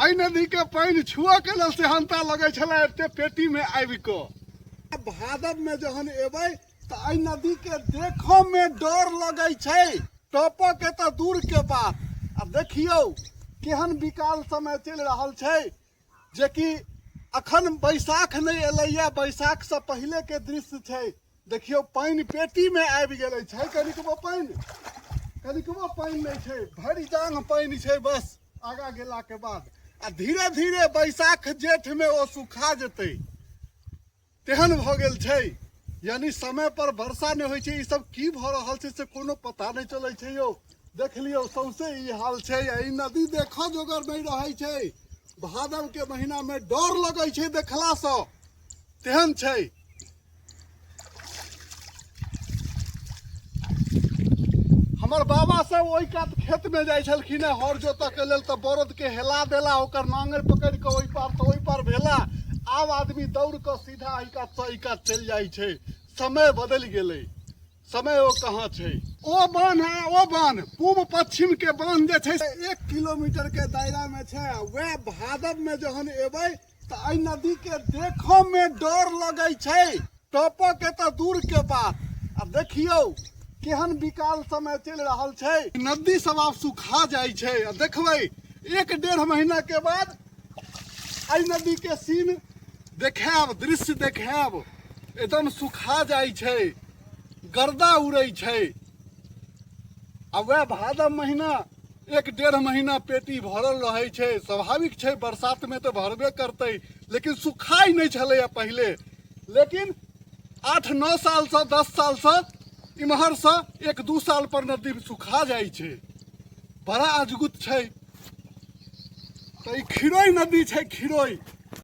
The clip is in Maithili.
एहि नदीके पानि छुअके लेल सेहन्ता लगै छलै एते पेटीमे आबि कऽ। भादवमे जहन एबै तऽ एहि नदीके देखऽमे डर लगै छै, टपऽके तऽ दूरके बात। आ देखियौ केहन विकाल समय चलि रहल छै, जेकि अखन बैसाख नहि एलैए, बैसाखसँ पहिलेके दृश्य छै। देखियौ पानि पेटीमे आबि गेलै छै, कनिकबो पानि, कनिकबो पानि नहि छै, भरि जांघ पानि छै बस आगाँ गेलाके बाद। आ धीरे धीरे बैसाख जेठमे ओ सुखा जेतै, तेहन भऽ गेल छै। यानी समय पर वर्षा नहि होइ छै। ई सब की भऽ रहल छै से कोनो पता नहि चलै छै यौ। देख लियौ सौंसे ई हाल छै। आ ई नदी देखऽ जोगर नहि रहै छै, भादवके महीनामे डर लगै छै देखलासँ, तेहन छै। हमर बाबा सब ओहि कात खेत में जाइ छलखिन हेँ हर जोतऽ के लेल, तऽ बरद के हेला देला, ओकर नांगरि पकड़ि कऽ ओहि पार से ओहि पार भेला। आब आदमी दौड़ कऽ सीधा एहि कात से एहि कात चलि जाइ छै। समय बदलि गेलै, समय ओ कहाँ छै। ओ बान्ह है, ओ बान्ह पूब पश्चिम के बान्ह जे छै से 1 किलोमीटर के दायरा में छै। आ वएह भादव में जहन एबै तऽ एहि नदी के देखऽ में डर लगै छै, टपऽ के तऽ दूर के बात। आ देखियौ केहन विकाल समय चलि रहल छै। नदी सब आब सुखा जाइ छै, आ देखबै 1-1.5 महीना के बाद एहि नदी के सीन देखायब, दृश्य देखायब, एकदम सुखा जाइ छै, गर्दा उड़ै छै। आ वएह भादव महीना 1-1.5 महीना पेटी भरल रहै छै। स्वाभाविक छै बरसातमे तऽ भरबे करतै, लेकिन सुखाइ नहि छलैए पहिले। लेकिन 8-9 सालसँ 10 सालसँ इम्हरसँ 1-2 साल पर नदी सुखा जाइ छै। बड़ा अजगुत छै। तऽ ई खिरोई नदी छै, खिरोई।